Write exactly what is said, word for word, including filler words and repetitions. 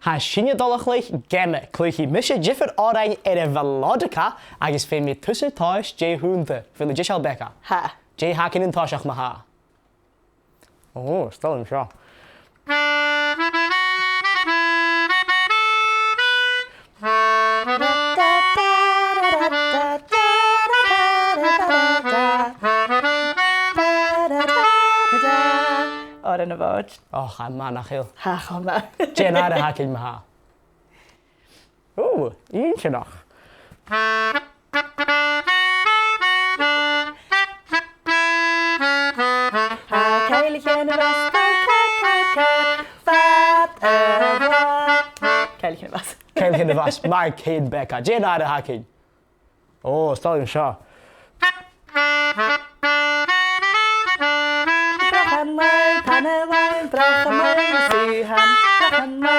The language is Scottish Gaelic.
Tha sinne a' dol a chluich geama. Cluichidh mise diofar òrain air a' mhelodica agus feumaidh tusa tomhas dè th' annta. A bheil thu deiseil, Becca? Tha. Dè th' againn an toiseach, ma-thà? Ò, 's toil leam seo. Òran a' Mhòid. Och, tha e math nach eil. Tha, cho math. Dè an aire th' againn ma-thà? Ò, inntinneach. Tha cèilidh na bhus, car, car, car, car, fad a' bhàis. Cèilidh na bhus. Cèilidh na bhus, math fhèin, Becca. Dè an aire th' againn? Ò, 's toil leam seo. Brochan maol, pana mhòr, brochan maol, suidheachan, brochan maol.